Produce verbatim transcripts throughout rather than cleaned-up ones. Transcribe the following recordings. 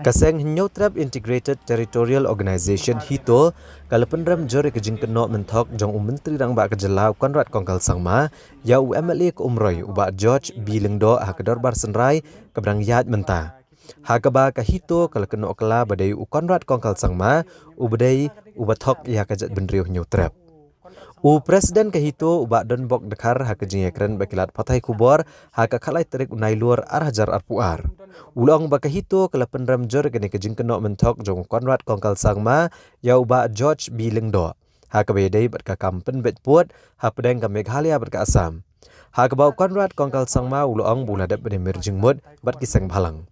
Ka seng Hynñiewtrep Integrated Territorial Organization HITO ka la pynrem jur ïa ka jingkynnoh mynthok jong u Myntri Rangbah ka jylla u Conrad Kongkal Sangma ïa u MLA ka Umroi u Bah George B Lyngdoh ha ka dorbar synrai kaba dang ïaid mynta. Ha kaba ka HITO ka la kynnoh kylla ba dei u Conrad Kongkal Sangma uba dei uba thok ïa ka jaitbynriew Hynñiewtrep. U President ka HITO u Bah Donbok Dkhar ha ka jingïakren bad ki lad pathai khubor ha ka khatlai tarik u Nailur ar hajar arphew ar, u la ong ba ka HITO ka la pynrem jur ïa kane ka jingkynnoh mynthok jong u Conrad Kongkal Sangma ïa u Bah George B Lyngdoh ha kaba ïadei bad ka kam pynbeit pud hapdeng ka Meghalaya bad ka Assam. Ha kaba u Conrad Kongkal Sangma u la ong ba u la dep ban ïamir jingmut bad ki seng bhalang.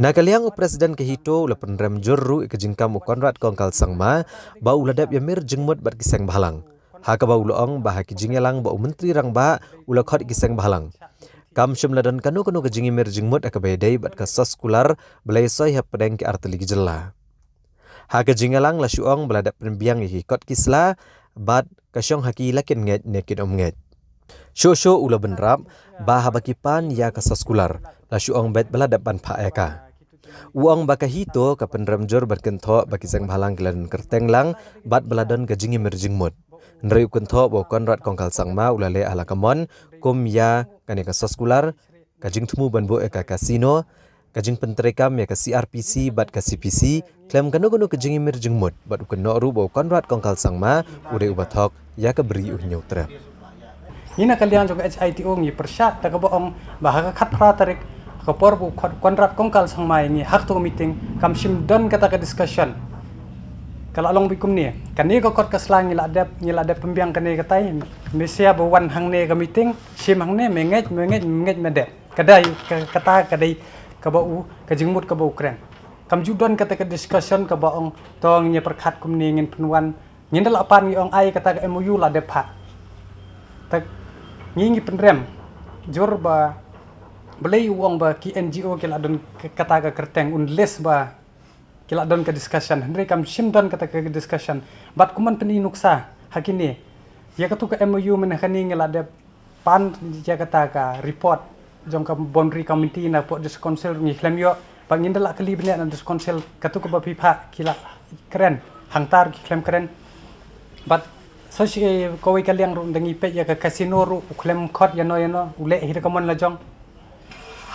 Na ka liang u President ka HITO u la pynrem jur ruh ïa ka jingkam u Conrad Kongkal Sangma ba u la dep ïamir jingmut bad ki seng bhalang, ha kaba u la ong ba ha ki jingïalang ba u Myntri Rangbah u la khot ïa ki seng bhalang, kam shym la don kano kano ka jingïamir jingmut ha kaba ïadei bad ka soskular ba la ïasoi hapdeng ki artylli ki jylla. Ha ka jingïalang la shu ong ba la dep pynbiang ïa ki kot ki sla bad ka shong ha ki la kin ngeit ne kin ym ngeit. Shuh shuh u la bynrap ba haba ki pan ïa ka soskular la shu ong beit ba la dep ban phah ïa ka. U ong ba ka HITO ka pynrem jur ban kynthoh ba ki seng bhalang ki la don kyrteng lang bad ba la don ka jingïamir jingmut. Hynrei u kynthoh ba u Conrad Kongkal Sangma u la leh ha la ka mon kum ïa kane ka soskular, ka jingthmu ban buh ïa ka casino, ka jingpyntreikam ïa ka CrPC bad ka CPC khlem kano kano ka jingïamir jingmut, bad u kynnoh ruh ba u Conrad Kongkal Sangma u dei uba thok ïa ka bri u Hynñiewtrep. Ngi na ka liang jong ka HITO ngi pyrshah da kaba ong ba ha ka khatphra tarik, ha ka por ba u Con-, Conrad Kongkal Sangma ïa ngi ha kato ka meeting, kam shym don kata ka discussion. Ka la long beit kumne. Kane ka kot ka sla ngi la dep, ngi la dep pynbiang kane katai. Me sia ba wan hangne ka meeting, shim hangne, me ngeit, me ngeit, me ngeit, me dep. Ka dei, ka, kata ka dei kaba u, ka jingmut kaba u kren. Kam ju don kata ka discussion kaba ong to ngin ïa pyrkhat kumne, ngin pynwan, ngin da la pan, ngi ong ai kata ka MOU la dep phah. Te ngi ngi pynrem jur ba balei u ong ba ki NGO ki la don k-, kata ka kyrteng, un list ba ki la don ka discussion. Hynrei kam shym don kata ka discussion. Bad kumban pyni nuksa ha kine, ïa kato ka MOU mynhynne ngi la dep pan ïa kata ka report jong ka Boundary Committee na pdeng District Council, ngi khlem ïoh. Bad ngin da la kylli bniah na District Council, kato kaba phi phah ki la kren, hangta ki khlem kren. Bad sa shi kawei ka liang ruh, nda ngi peit ïa ka casino ruh u khlem khot ïano ïano, u leh hi da ka mon la jong.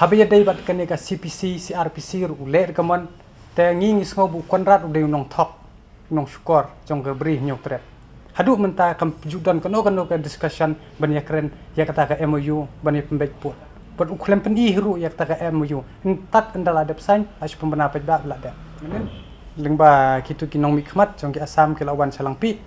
Haba ïadei bad kane ka CPC, CrPC ruh u leh da ka mon. Te ngi ngi sngew ba u Conrad u dei u nongthok, nongshukor jong ka bri Hynñiewtrep. Haduh mynta kam ju don kano kano ka discussion ban ïa kren ïa kata ka MOU ban ïa pynbeit pud. Bad u khlem pyni hi ruh ïa kata ka MOU. Ynda ynda la dep sign, la shu pynbna paidbah la dep. Lyngba kito ki nongmihkhmat jong ki Assam ki la wan sha Langpih,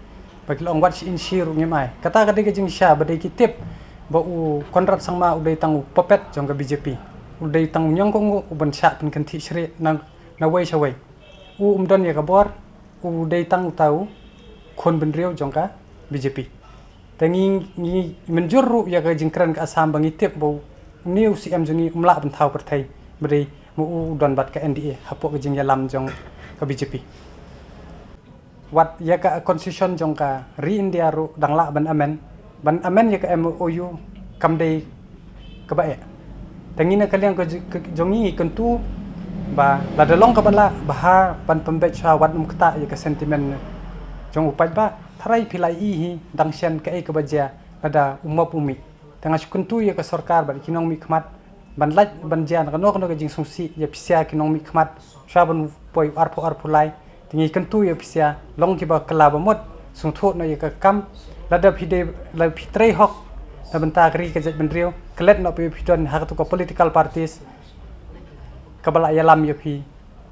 ba ki la ong wat shi inshi ruh ngim ai. Kata ka dei ka jingshisha ba dei ki tip ba u Conrad Sangma u dei tang u puppet jong ka BJP. U dei tang u ñiangkong u ban shah pynkynthih shrieh na, na wei sha wei. U um don ïa ka bor, u dei tang uta u khun bynriew jong ka BJP. Te ngi, ngi mynjur ruh ïa ka jingkren ka Assam ba ngi tip ba une u CM jong ngi um lah ban thaw pyrthei, ba dei ma u u don bad ka NDA hapoh ka jingïalam jong ka BJP. Wat ïa ka constitution jong ka ri India ruh dang lah ban amend, ban amend ïa ka MOU kam dei kaba eh. Te ngi na ka liang ka j-, ka jong ngi ngi kyntu ba lada long kaba lah, ba ha ban pynbeit shuwa, wat nym ktah ïa ka sentiment jong u paidbah. Tharai phi la ïohi hi dang shen kaei kaba jia lada u mop u mih. Te nga shu kyntu ïa ka sorkar bad ki nongmihkhmat ban lait ban jia na kano kano ka jingsngewsih ïa phi sia ki nongmihkhmat shuwa ban poi arphew arphew lai. Te ngi kyntu ïa phi sia, long kiba kylla ba mut, sngewthuh noh ïa ka kam. Lada phi dei, lada phi trei hok na bynta ka ri ka jaitbynriew, klet noh phi, phi don ha kato ka political parties kaba la ïalam ïa phi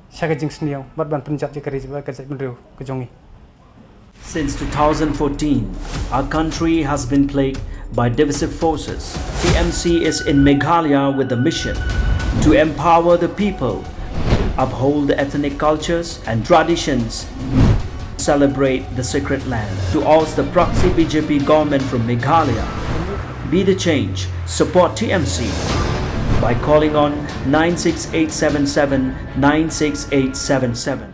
sha ka jingsniew bad ban pynjot ïa ka ri bad ka jaitbynriew ka jong ngi. Since two thousand fourteen, our country has been plagued by divisive forces. T M C is in Meghalaya with the mission to empower the people, uphold the ethnic cultures and traditions, celebrate the sacred land. To oust the proxy B J P government from Meghalaya, be the change, support T M C by calling on nine six eight seven seven nine six eight seven seven.